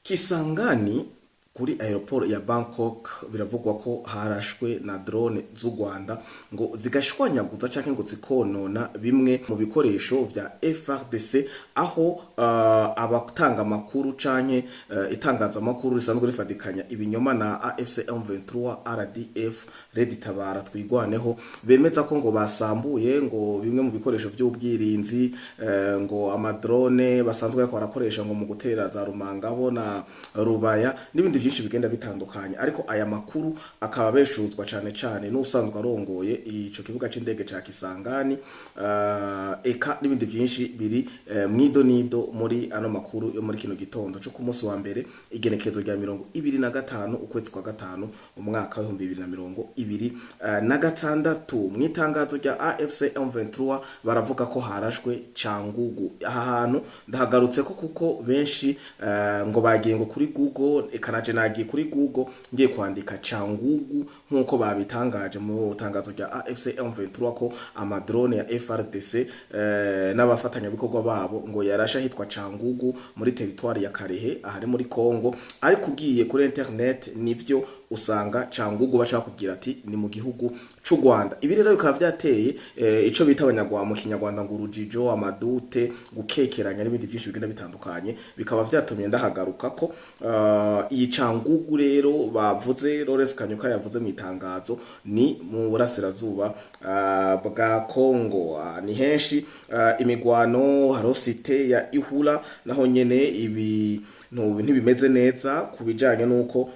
Kisangani kuri aéroport ya Bangkok biravugwa ko harashwe na drone z'u Rwanda ngo zigashwanyaguza canke ngo zikonona bimwe mu bikoresho vya FARDC, aho abatanga amakuru canke itangazamakuru risanzwe rifadikanya ibinyoma na AFC M23, RDF, Red Tabara, Twigwaneho, bemeza ko ngo basambuye ngo bimwe mu bikoresho by'ubwirinzi, ngo amadrone basanzwe bariko barakoresha ngo mu gutera za Rumangabo na Rubaya n'ibindi byinshi bigenda bitandukanye. Ariko aya makuru akaba beshuzwa cane cane n'usanzwe arongoye ico kibuga c'indege ca Kisangani, eka n'ibindi byinshi biri mwido nido muri ano makuru yo muri kino gitondo co ku munsi wa mbere, igenekezo rya 25 ukwezi kwa gatanu, umwaka wa 2026. Mu itangazo rya AFC M23 baravuga ko harashwe Cangugu. Aha hantu ndahagarutse ko kuko benshi ngo bagiye ngo kuri Google, eka naje nagiye kuri Google ngiye kwandika Cangugu nkuko babitangaje mu tangazo rya AFC M23 ko amadrone ya FARDC n'abafatanyabikorwa babo ngo yarashe ahitwa Cangugu muri territoire ya Karehe, ahari muri Congo. Ariko ugiye kuri internet nivyo usanga Cangugu baca bakubwira ati ni mu gihugu c'u Rwanda. Ibi rero bikaba byateye ico bita abanyarwanda mu kinyarwanda ngo urujijo, amadoutes, gukekeranya n'ibindi byinshi bigenda bitandukanye. Bikaba vyatumye ndahagaruka ko iyi Cangugu rero bavuze, Lawrence Kanyuka yavuze mu itangazo, ni mu burasirazuba bwa Congo. Ni henshi imigwano, hariho cité ya Ihura, naho nyene ibi ntibimeze neza ku bijanye n'uko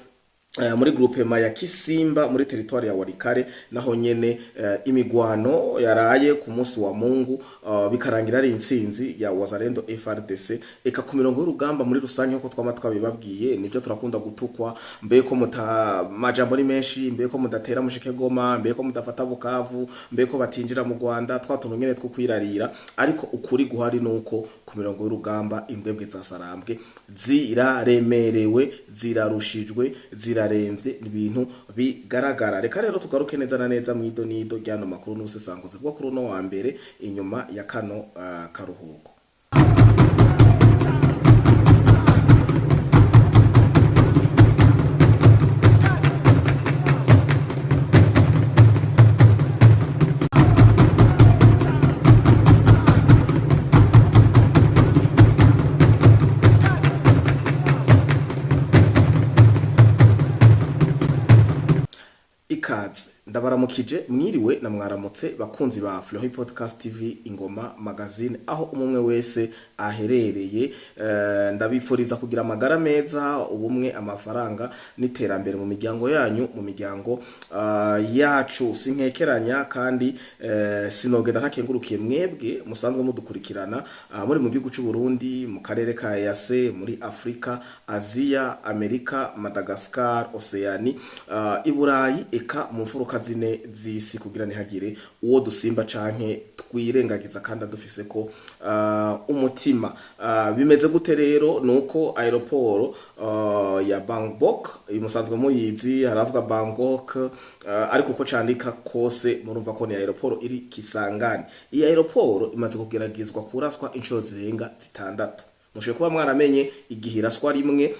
muri groupement ya Kisimba muri territoire ya Walikale, naho nyene imigwano yaraye ku munsi wa Mungu, bikarangira ari intsinzi ya Wazalendo, FARDC. Eka ku mirongo y'urugamba muri rusange, nkuko twama twabibabwiye, nivyo turakunda gutukwa: mbe ko muta majambo ni menshi, mbe ko mudatera mushike Goma, mbe ko mudafata Bukavu, mbe ko batinjira mu Rwanda, twatuntu nyene two kwirarira. Ariko ukuri guhari nuko ku mirongo y'urugamba imbwebwe za Sarambwe ziraremerewe, zirarushijwe, ziraremvye, ni ibintu bigaragara. Reka rero tugaruke neza na neza mu ido nido ryano makuru n'ubusesanguzi bwo kuri uno wa mbere inyuma ya kano karuhuko. Ikaze, ndabaramukije, mwiriwe na mwaramutse bakunzi ba Fleury Podcast TV, Ingoma Magazine, aho umwe wese aherereye. Ndabifuriza kugira amagara meza, ubumwe, amafaranga n'iterambere mu miryango yanyu, mu miryango yacu. Sinkekeranya kandi sinogenda ntakengurukiye mwebwe musanzwe mudukurikirana muri mu gihugu cy'u Burundi, mu karere ka EAC, muri Afrika, Aziya, Amerika, Madagascar, Oceani, Iburayi, eka mu mfuruka zine z'isi, kugira ntihagire uwo dusimba canke twirengagiza kandi adufise ko umutima. Bimeze gute rero? Nuko aéroport ya Bangkok musanzwe muyizi, haravuga Bangkok, ariko uko candika kose murumva ko ni aéroport iri Kisangani. Iyi aéroport imaze kugeragezwa kuraswa inshuro zirenga zitandatu. Mushoboye kuba mwaramenye igihe iraswa rimwe.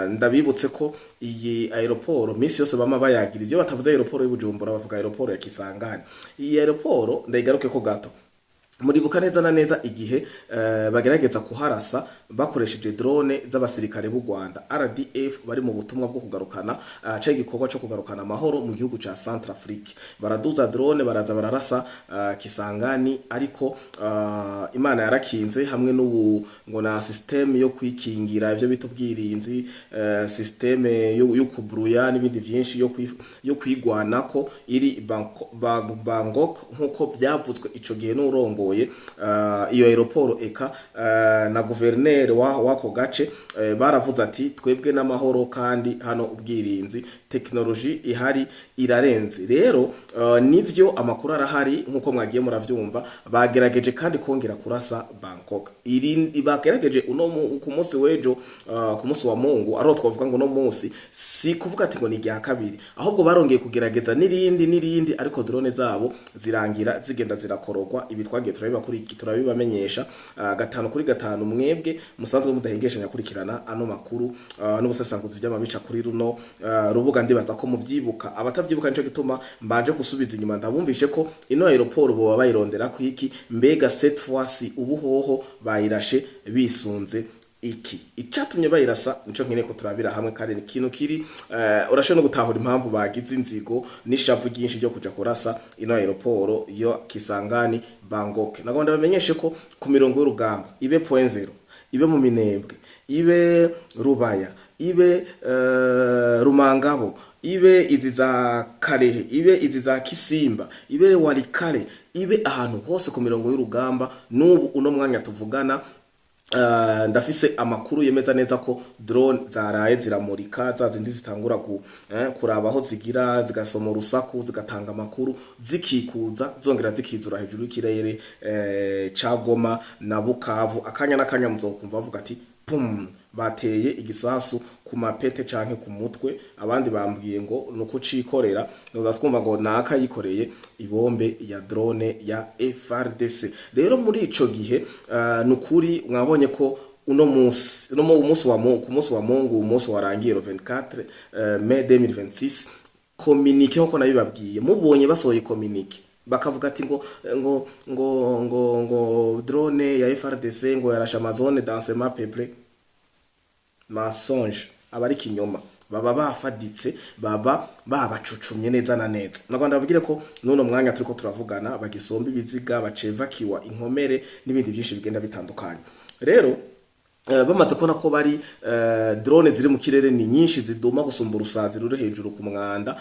Ndabibutse ko iyi aéroport misi yose bama bayagiriza, iyo batavuze aéroport y'Ubujumbura bavuga aéroport ya Kisangani. Iyi aéroport ndayigaruke ko gato. Muribuka neza na neza igihe bagerageza kuharasa bakoresheje drone z'abasirikare b'u Rwanda, RDF, bari mu butumwa bwo kugarukana ca igikorwa cyo kugarukana amahoro mu gihugu ca Centrafrique. Baraduza drone, baraza bararasa Kisangani, ariko Imana yarakinze hamwe n'ubu ngo na système yo kwikingira, ivyo bita ubwirinzi, système yo kubruya n'ibindi vyinshi yo kwigwanako iri Bangkok, nkuko vyavuzwe ico gihe n'urongoye iyo aéroport eka na gouverneur wa wako gace, baravuze ati twebwe n'amahoro kandi hano ubwirinzi, technologie ihari irarenze. Rero nivyo amakuru arahari nkuko mwagiye muravyumva, bagerageje kandi kongera kurasa Bangkok. Iri bagerageje uno ku munsi w'ejo, ku munsi wa Mungu, ariho twavuga ngo no munsi si kuvuga ati ngo ni irya kabiri, ahubwo barongeye kugerageza n'irindi n'irindi, ariko drone zabo zirangira zigenda zirakorogwa. Ibi twagiye turabibakuriki, turabibamenyesha gatanu kuri gatanu. Mwebwe musanzwe mudahengeshanya kurikirana ano makuru n'ubusesanguzi by'amabica kuri runo rubuga, ndibaza ko muvyibuka. Abatavyibuka, nico gituma mbanje gusubiza inyuma, ndabumvishe ko ino aéroport boba bayirondera kwiki. Mbega cette fois-ci ubuhoho bayirashe bisunze iki? Icatumye bayirasa nico nkeneye ko turabira hamwe, kandi ni ikintu kiri urashobora no gutahura impamvu bagize inzigo n'ishavu ryinshi ryo kuja kurasa ino aéroport yo Kisangani Bangkok. Nagomba ndabamenyeshe ko ku mirongo y'urugamba, ibe Point Zéro, ibe mu Minembwe, ibe Rubaya, ibe Rumangabo, ibe izi za Karehe, ibe izi za Kisimba, ibe Walikale, ibe ahantu hose ku mirongo y'urugamba, n'ubu uno mwanya tuvugana, ndafise amakuru yemeza neza ko drone zaraye ziramurika, za zindi zitangura kuraba aho zigira, zigasoma urusaku, zigatanga amakuru, zikikuza, zongera zikizura hejuru y'ikirere ca Goma na Bukavu. Akanya n'akanya muzokumva bavuga ati pum, bateye igisasu ku mapete canke ku mutwe. Abandi bambwiye ngo nuko cikorera, nuza twumva ngo naka yikoreye ibombe ya drone ya FARDC. Rero muri ico gihe, nukuri mwabonye ko uno munsi, uno munsi wa ku munsi wa Mungu, umunsi warangiye le 24 mai 2026, communiqué nkuko nabibabwiye, mubonye basohoye communiqué bakavuga ati ngo drone ya FARDC ngo yarashe ama zone densément peuplée, mensonge, aba ari kinyoma, baba bafaditse, baba babacucumye neza na neza. Nagomba ndababwire ko n'uno mwanya turiko turavugana bagisomba ibiziga, bacevakiwa inkomere n'ibindi byinshi bigenda bitandukanye. Rero bamaze kubona ko bari drone ziri mu kirere ni nyinshi, ziduma gusumba urusazi ruri hejuru ku mwanda.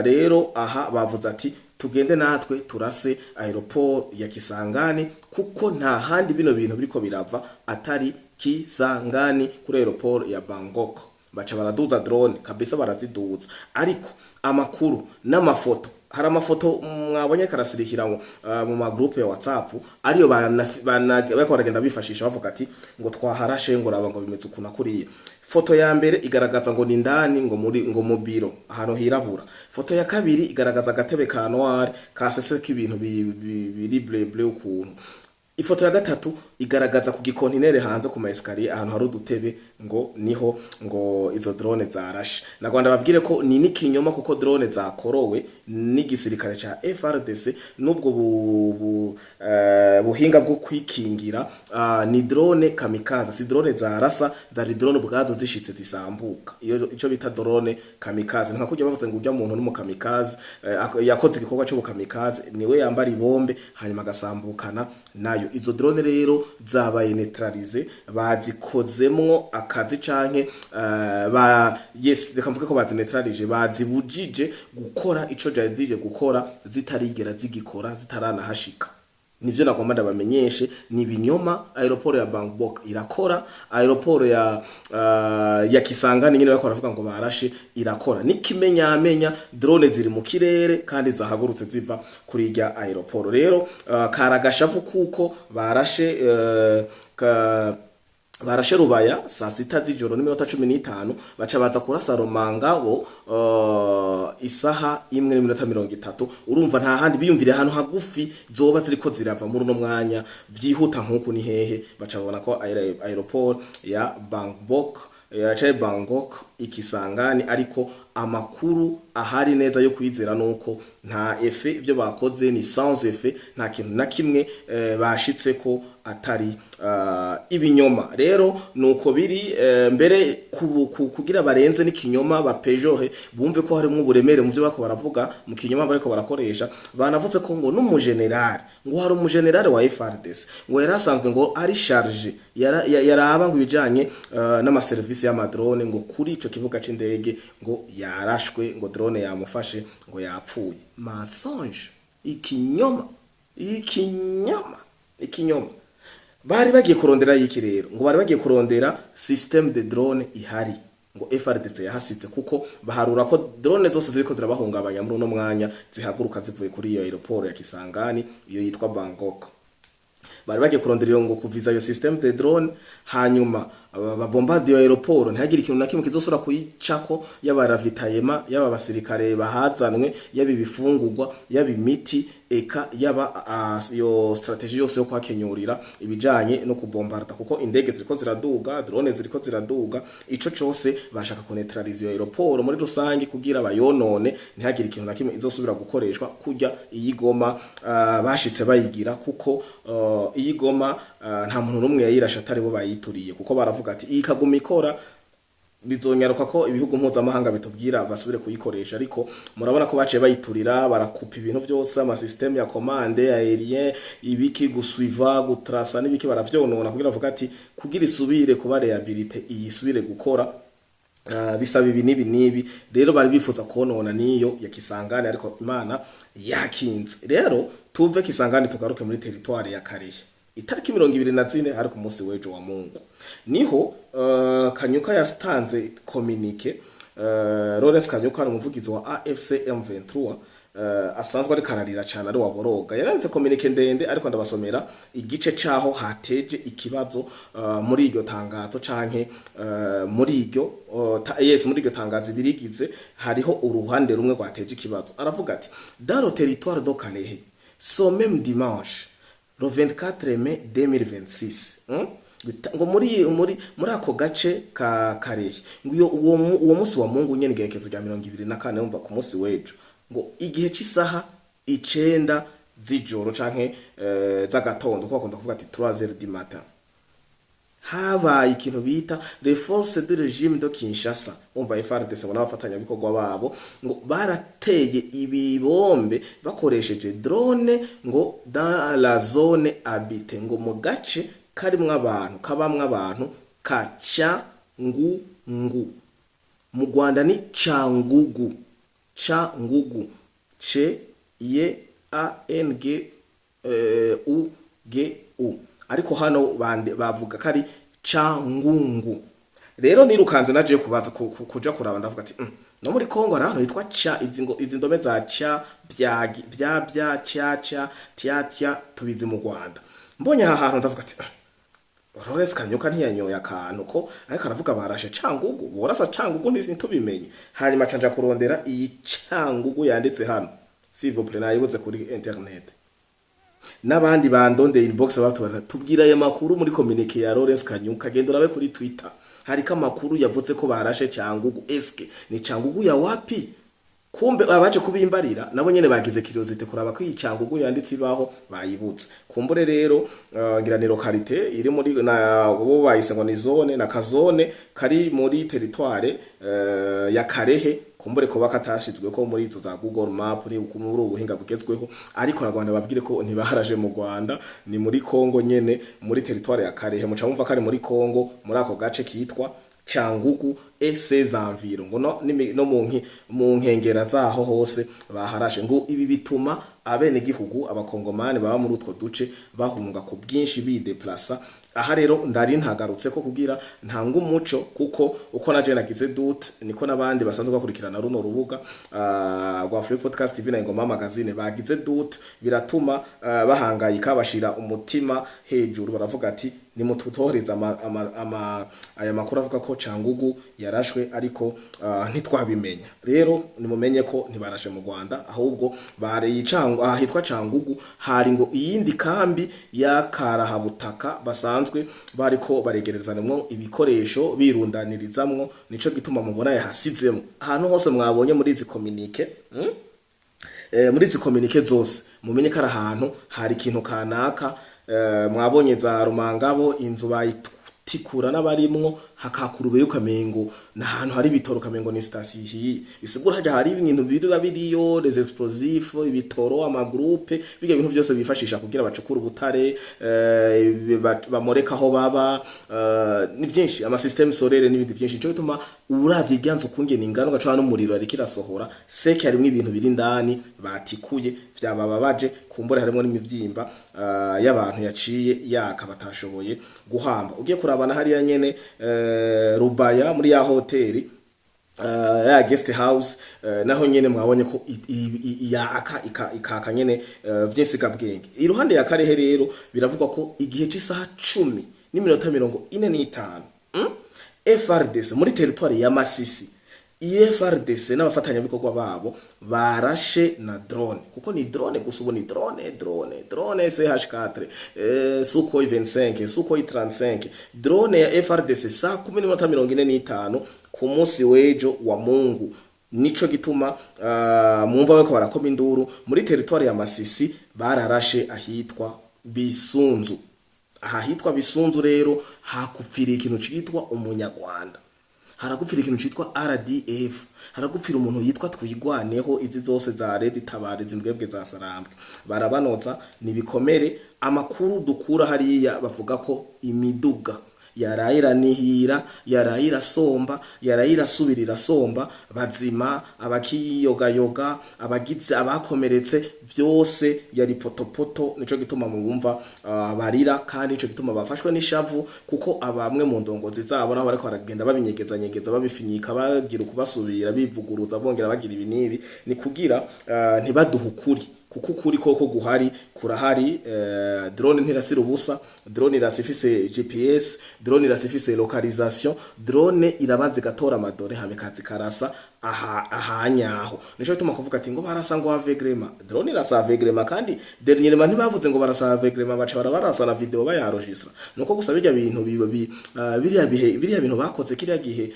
Rero aha bavuze ati tugende natwe turase aéroport ya Kisangani, kuko nta handi bino bintu biriko birava atari Kisangani kuri aéroport ya Bangkok. Baca baraduza drone kabisa, baraziduza. Ariko amakuru n'amafoto, hari amafoto mwabonye karasirikira mu ma groupe ya WhatsApp, ariyo bariko baragenda bifashisha bavuga ati ngo twaharashe, ngo raba, ngo bimeze ukuntu kuriya. Foto ya mbere igaragaza ngo ni ndani, ngo muri, ngo mu biro ahantu hirabura. Foto ya kabiri igaragaza agatebe ka noir kasese k'ibintu biri bleu bleu ukuntu. Ifoto ya gatatu igaragaza ku gikontinere hanze ku ma escalier, ahantu hari udutebe, ngo niho ngo izo drone zarashe. Na Rwanda babwire ko ni n'ikinyoma, kuko drone zakorowe n'igisirikare ca FARDC n'ubwo buhinga bwo kwikingira, ni drone kamikaze, si drone zarasa, zari drone ubwazo zishitse zisambuka. Iyo ico bita drone kamikaze, nka kujya bavuze ngo ujya muntu n'umukamikaze, yakoze igikorwa c'ubukamikaze, niwe yambara ibombe hanyuma agasambukana nayo. Izo drone rero zabaye neutralisées, bazikozemwo akazi canke ba yes, reka mvuge ko bazineutralije, bazibujije gukora ico zari gukora, zitarigera zigikora, zitaranahashika. Nivyo nagomba ndabamenyeshe, ni ibinyoma. Aéroport ya Bangkok irakora, aéroport ya Kisangani nyine bariko baravuga ngo barashe irakora, n'ikimenyamenya drone ziri mu kirere kandi zahagurutse ziva kuri irya aéroport. Rero karagashavu kuko barashe barashe Rubaya saa 6 z'ijoro n'iminota 15, baca baza kurasa Rumangabo isaha 1:30. Urumva nta handi biyumvire, ahantu hagufi zoba ziriko zirava muri uno mwanya vyihuta nk'uku ni hehe? Baca babona ko aéroport ya Bangkok, yacaye Bangkok ikisangani. Ariko amakuru ahari neza yo kwizera nuko nta effet, ibyo bakoze ni sans effet, nta kintu na kimwe bashitse ko atari ibinyoma. Rero nuko biri. Mbere kugira barenze n'ikinyoma, bapejohe bumve ko harimo uburemere mu byo bako baravuga, mu kinyoma bariko barakoresha, banavuze ko ngo n'umugenerale, ngo hari umugenerale wa FARDC ngo yari asanzwe ngo ari chargé yaraba ngo ibijanye n'amaserivisi y'amadrone ngo kuri ico kibuga c'indege, ngo yarashwe, ngo drone yamufashe, ngo yapfuye. Mensonge, ikinyoma, ikinyoma, ikinyoma. Bari bagiye kurondera yiki rero? Ngo bari bagiye kurondera système de drone ihari ngo FARDC yahasitse, kuko baharura ko drone zose ziriko zirabahungabanya muri uno mwanya zihaguruka zivuye kuri iyo aéroport ya Kisangani, iyo yitwa Bangkok. Bari bagiye kurondera iyo ngo kuviza iyo système de drone. Hanyuma Babombarde iyo aéroport, ntihagire ikintu na kimwe kizosubira kuyicako, yaba ravitaillement, yaba abasirikare bahazanwe, yaba ibifungurwa, yaba imiti, eka yaba iyo stratégie yose yo kwakenyurira ibijanye no kubombarda, kuko indege ziriko ziraduga, drone ziriko ziraduga. Ico cose bashaka kuneutraliza iyo aéroport muri rusange kugira bayonone, ntihagire ikintu na kimwe izosubira gukoreshwa kurya iyi Goma bashitse bayigira, kuko iyi Goma nta muntu n'umwe yayirashe atari bo bayituriye, kuko baravuga ati iyi kaguma ikora bizonyaruka ko ibihugu mpuzamahanga bitubwira basubire kuyikoresha. Ariko murabona ko baciye bayiturira, barakupa ibintu byose, amasystème ya commande aérien, ibiki, gusuiva, gutrasa n'ibiki, baravyonona kugira bavuga ati kugira isubire kuba réhabilité, iyi isubire gukora, bisaba ibi n'ibi n'ibi. Rero bari bifuza konona niyo ya Kisangani, ariko Imana yakinze. Rero tuve Kisangani tugaruke muri territoire ya Kalehe. Itariki 24, hari ku munsi w'ejo wa Mungu, niho Kanyuka yatanze communiqué. Lawrence Kanyuka ni umuvugizi wa AFC M23, asanzwe ariko ararira cyane, ari waboroga. Yaranditse communiqué ndende, ariko ndabasomera igice caho hateje ikibazo muri iryo tangazo canke muri iryo yes, muri iryo tangazo ibirigize hariho uruhande rumwe rwateje ikibazo. Aravuga ati: "Dans le territoire de Kalehe, ce même dimanche le 24 mai 2026," Ngo muri ako gace ka Kalehe, ngo iyo uwo munsi wa Mungu nyene, igerekezo rya 24, umva ku munsi w'ejo, ngo igihe c'isaha 9 z'ijoro canke z'agatondo, kuko bakunda kuvuga ati 3 heures du matin, habaye ikintu bita les forces de régime de Kinshasa, umva FARDC ngo n'abafatanyabikorwa babo, ngo barateye ibibombe bakoresheje drone ngo dans la zone habitée, ngo mu gace karimwo abantu, kabamwo abantu, ka Cyangungu. Mu Rwanda ni Cangugu, Cangugu, C Y A N G U G U, ariko hano bande bavuga ko ari Cangungu. Rero nirukanze naje kubaza kuja kuraba, ndavuga ati no muri Kongo hari ahantu hitwa ca izi, ngo izi ndome za ca bya bya bya cya cya tya tya tubizi mu Rwanda. Mbonye aha hantu ndavuga ati Lawrence Kanyuka ntiyanyoye akantu ko ariko aravuga barashe Cangugu, borasa Cangugu ntitubimenye. Hanyuma canja kurondera iyi Cangugu yanditse hano, s'il vous plaît, nayibuze kuri internet. N'abandi bandondeye inbox batubaza, tubwira aya makuru muri communiqué ya Lawrence Kanyuka. Genda urabe kuri Twitter, hariko amakuru yavuze ko barashe Cangugu. Eske ni Cangugu ya wapi? Kumbe abaje kubimbarira nabo nyene bagize curiosité kuraba ko iyi Cangugu yanditse ibaho, bayibutse. Kumbure rero ngira ni localité iri muri na bo bayise ngo ni zone na kazone kari muri territoire ya Kalehe. Kumbure kuba katashizwe ko muri izo za Google Map ni muri ubuhinga bugezweho, ariko na Rwanda babwire ko ntibaharaje mu Rwanda, ni muri Kongo nyene, muri territoire ya Kalehe. Muca mumva kari muri Kongo, muri ako gace kitwa Cangugu et ses environs, ngo no mu nkengera zaho hose baharashe. Ngo ibi bituma abene gihugu abakongomani baba muri utwo duce bahunga ku bwinshi, bideplasa. Aha rero ndari ntagarutse ko kugira ntanga umuco, kuko uko naje nagize doute niko n'abandi basanzwe bakurikirana runo rubuga rwa Free Podcast TV na Ingoma Magazine bagize doute, biratuma bahangayika, bashira umutima hejuru, baravuga ati nimututohereza aya makuru avuga ko Cangugu yarashwe, ariko ntitwabimenya. Rero nimumenye ko ntibarashe mu Rwanda, ahubwo bare icangu ahitwa Cangugu hari ngo iyindi kambi ya karahabutaka basanzwe bariko baregerezanamwo ibikoresho, birundanirizamwo. Nico gituma mubona yahasizemo ahantu hose mwabonye muri izi communiqué, Muri izi communiqué zose mumenye ko ari ahantu hari ikintu kanaka. Mwabonye za Rumangabo, inzu bayitikura n'abarimwo, hakakurube ukamengo n'ahantu hari ibitoro, ukamengo ni station ihiye. Bisigura hajya hari ibintu biba biriyo, les explosifs, ibitoro, amagroupe, bijya bintu byose bifashisha kugira bacukure ubutare, bamoreka aho baba, ni byinshi, ama système solaire n'ibindi byinshi. Nico gituma uravye iryanzu ukungene ingano, ugaca n'umuriro ariko irasohora seke, harimwo ibintu biri indani batikuye vyabababaje. Kumbure harimo n'imivyimba y'abantu yaciye yaka batashoboye guhamba. Ugiye kurabana hariya nyene Rubaya muri ya hoteli, ya guest house, naho nyene mwabonye ko yaka ikaka nyene vy'insigabwenge. Iruhande ya Kalehe rero biravugwa ko igihe c'isaha 10:45 FARDC muri territoire ya Masisi, FARDC n'abafatanyabikorwa babo barashe na drone, kuko ni drone gusa ubu, ni drone, drone, drone CH4, Sukhoi 25, Sukhoi 35. Drone ya FARDC saa 10:45 ku munsi w'ejo wa Mungu. Nico gituma mwumva bariko barakoma induru muri territoire ya Masisi. Bararashe ahitwa Bisunzu. Aha hitwa Bisunzu rero hakupfira ikintu citwa umunyarwanda, haragupfira ikintu citwa RDF, haragupfira umuntu yitwa Twigwaneho. Izi zose za Red Tabara, izi mbwebwe za Sarambwe, barabanoza ni bikomere. Amakuru dukura hariya bavuga ko imiduga yaraye iranihira, yaraye irasomba, yaraye irasubira irasomba, bazima, abakiyogayoga, abagize, abakomeretse, byose yari potopoto. Nico gituma mubumva barira, kandi nico gituma bafashwe n'ishavu, kuko abamwe mu ndongozi zabo naho bariko baragenda babinyegeza nyegeza, babifinyika, bagira ukubasubira, bivuguruza, bongera bagira ibi n'ibi, ni kugira ntibaduhe ukuri, kuko ukuri koko guhari kurahari. Drone ntirasira ubusa. Drone irasa ifise GPS, drone irasa ifise localisation, drone irabanza igatora amadore, hama ikaza ikarasa aha ahanyaho. Nico gituma kuvuga ati ngo barasa ngo aveuglément, drone irasa aveuglément, kandi dernièrement ntibavuze ngo barasa aveuglément, baca barabarasa na video bayaregistra. Nuko gusa bijya bintu biriya bihe, biriya bintu bakoze kiriya gihe,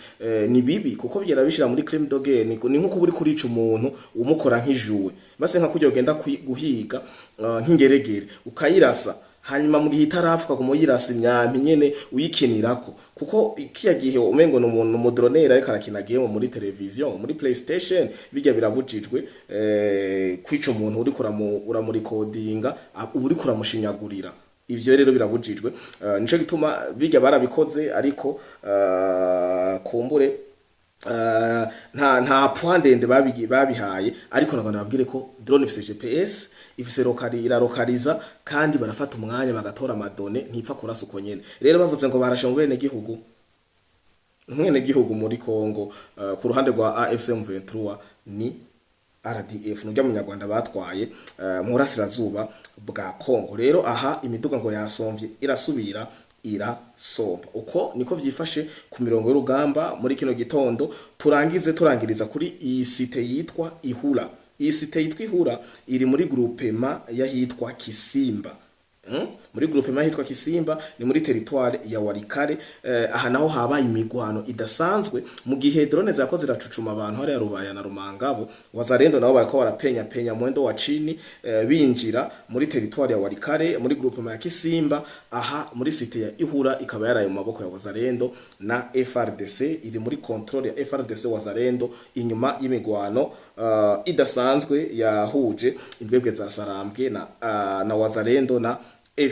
ni bibi, kuko bigera bishira muri crime de guerre. Ni nkuko uri kurica umuntu umukora nk'ijuwe, base nka kujya ugenda guhiga nk'ingeregere ukayirasa, hanyuma mu gihe itarafuka kumuyirasa imyampi nyene uyikinirako, kuko kiya gihe umengo ni umuntu umudroneri ariko arakina game muri television, muri PlayStation. Bijya birabujijwe, kwica umuntu uriko uramurikodinga, uba uriko uramushinyagurira. Ivyo rero birabujijwe. Nico gituma bijya barabikoze, ariko kumbure nta point ndende babihaye. Ariko nagomba nababwire ko drone ifise GPS, ifise iralokaliza, kandi barafata umwanya bagatora amadone, ntipfa kurasa uko nyene. Rero bavuze ngo barashe mu bene gihugu, mwene gihugu muri Kongo, ku ruhande rwa AFC M23 ni RDF, nurya munyarwanda batwaye mu burasirazuba bwa Kongo. Rero aha imiduga ngo yasomvye irasubira irasomba. Uko niko vyifashe ku mirongo y'urugamba muri kino gitondo. Turangize turangiriza kuri iyi site yitwa Ihura. Iyi site yitwa Ihura iri muri groupement y'ahitwa Kisimba. Muri groupement hitwa Kisimba, ni muri territoire ya Walikale. Aha naho habaye imigwano idasanzwe mu gihe drone zako ziracucuma abantu hariya Rubaya na Rumangabo. Wazalendo nabo bariko barapenya penya mwendo wa chini, binjira muri territoire ya Walikale, muri groupement ya Kisimba. Aha muri site ya Ihura ikaba yaraye mu maboko ya Wazalendo na FARDC, iri muri contrôle ya FARDC Wazalendo, inyuma y'imigwano idasanzwe yahuje imbwebwe za Sarambwe na Wazalendo na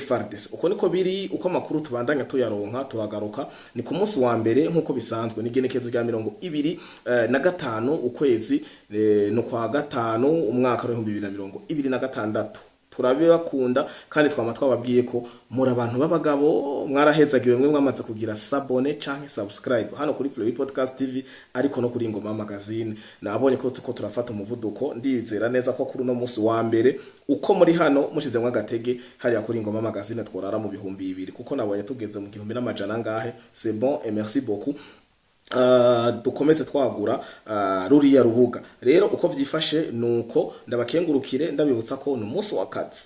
FARDC. Uko niko biri. Uko amakuru tubandanya tuyaronka turagaruka. Ni ku munsi wa mbere nk'uko bisanzwe, ni igenekerezo rya 25 ukwezi no kwa gatanu, umwaka wa 2026. Turabibakunda kandi twama twababwiye ko muri abantu b'abagabo, mwarahezagiwe mwe mwamaze kugira s'abonner canke subscribe hano kuri Flow Podcast TV, ariko no kuri Ngoma Magazine. Nabonye ko tuko turafata umuvuduko. Ndizera neza ko kuri uno munsi wa mbere, uko muri hano mushizemwo agatege hariya kuri Ngoma Magazine, tworara mu 2000, kuko nabonye tugeze mu 1100 angahe. C'est bon et merci beaucoup. Dukomeze twagura ruriya rubuga. Rero uko vyifashe nuko ndabakengurukire, ndabibutsa ko ni umunsi w'akazi.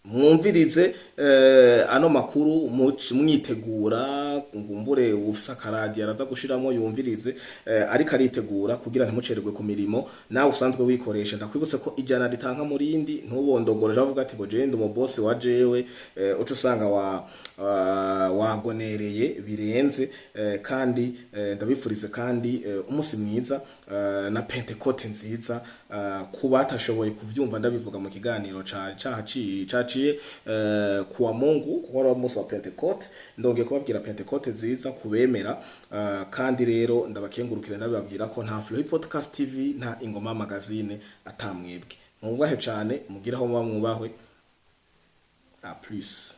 Mwumvirize ano makuru mwitegura, ngumbure ufise akaradiyo araza gushiramo yumvirize, ariko aritegura kugira ntimucererwe ku mirimo. Nawe usanzwe wikoresha, ndakwibutse ko ijana ritanka murindi. Ntubondogore avuga ati ngo jewe ndi umubosi wa jewe, uca usanga wa wagonereye birenze. Kandi ndabifurize kandi umunsi mwiza na Pentecôte nziza ku batashoboye kuvyumva ndabivuga mu kiganiro ca cahaciye caciye kuwa Mungu, kuko ari umunsi wa Pentecôte. Ndongeye kubabwira Pentecôte nziza kubemera. Kandi rero ndabakengurukire, ndabibabwira ko nta Flow Podcast TV, nta Ingoma Magazine atamwebwe. Mwubahe cane, mugire aho muba, mwubahwe. À plus.